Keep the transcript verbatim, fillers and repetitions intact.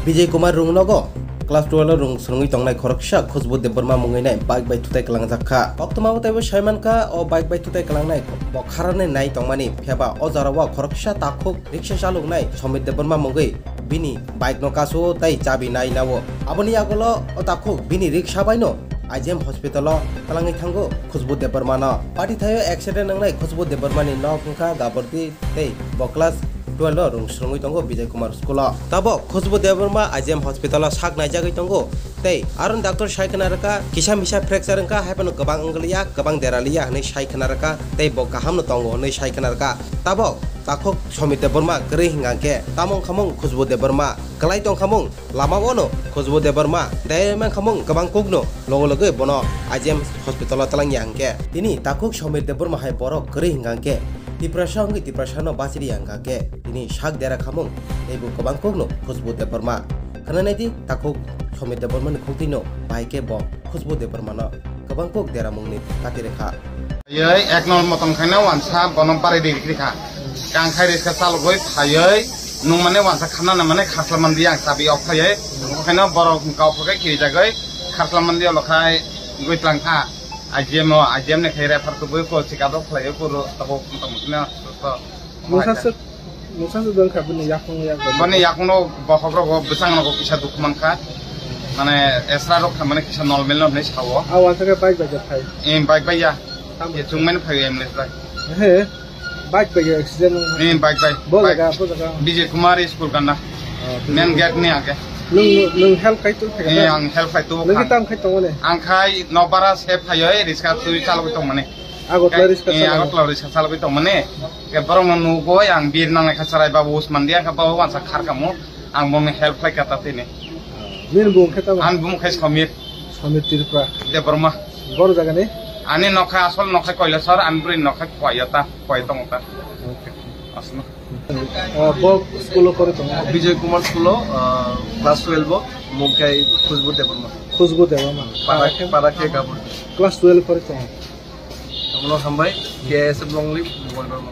Bijay Kumar Rungnogo class twelve o rung swrwngwi tongnai khoroksa Khushbu Debbarma mungwi nai bike bai thutai kwlangjak kha. Koktwma bo teibo saimankha o bike bai thutai kwlangnai bo khararnai nai tongmani, phiyaba o jorao khoroksa takhuk riksa chaloknai Somir Debbarma mungwi bini bike no kasu-o tei chabi nai nao. Aboni yagulo o takhuk bini riksa bai no I G M hospital o twlangwi thango Khushbu Debbarma no. Patithaio accident wngnai Khushbu Debbarma ni nok wngkha Gabordi tei bo class twelve o rung swrwngwi tongo Bijay Kumar school o. Tabok Khushbu Debbarma I G M hospital o sak naijagwi tongo tei aro doctor sai khna rwkha kisa misa fracture wngkha, haiphano kwbang wnglia, kwbang deraliya hwnwi sai khna rwkha tei bo kaham no tongo hwnwi sai khna rwkha. Tabok takhuk Somir Debbarma kwrwi hwnkha khe tamo wngkhamung Khushbu Debbarma kwlai tongkhamung. Lama o no Khushbu Debbarma tei mankhamung kwbang kukno logo logoi bono I G M hospital o twlangya hwnkhe tini takhuk Somir Debbarma hai borok kwrwi hwnkha khe Tiprasa wngwi Tiprasa no bachiriya hwnkha khe tini sak dera khamung teibo kwbang kukno Khushbu Debbarma. Khwnanai di takhuk Somir Debbarma ni khukti no bai khe bo Khushbu Debbarma no kwbang kuk dera mungni kati rwkha. Yoi ek nol motom khaina wansa bono barai di rikri kha. Kang khai riska chalogoi phaioi nung mane wansa khana na mane kharsla mandi ang chabi ok phaioi. Khaina borok kau phakai kiri jagoi kharsla mandi olo khai goi tlang kha. I G M o, I G M ne khai refer kubui ko chikado khlaioi kuro tabo motom khaina. Mungsa se, mungsa se dong kha bini yakung yakung. Bani yakung no bokhok rok bo bwsang rok bo kisa dukhu man kha. Mane esra rok kha mane kisa normal no hinwi sao. Aw, ang khe bike bai phai. Em, bike bai ya. Tamo. Ye chung mane phai em le bai. He, bike bai accident. Em, bike bai. Bo jaga, bo jaga. Bijay Kumar school kana. Oh, main gate ni age. Nung, nung help khai tu. Eh, ang help khai tu. Nung tam khai tongo ne. Ang khai no bara se phaioi riska twi chalogwi tong mane. Agartala riska eh, chalai. Agartala riska chalogwi tong mane. Ke borok no nugoi ang bir nang lekha charai babu Usman dia kha babu wansa khar kamo. Ang bono help khlai kha ta tini. Nini bung khe tamo? Ani bung khe Samir. Samir Tripura. Debbarma. Bor jaga ni? Ani nokha asol nokha Koilasor, ani bwrwi nokha Koyata, Koy tongo ta. Okay. Asno. Ah, bo school o pore tongo? Bijay Kumar school o, ah, class twelve o, mung khe Khushbu Debbarma. Khushbu Debbarma. Para, para khe Gabordi. Class twelve pore tongo? Omono hambai, K S F long live, Bhagwan Dharma.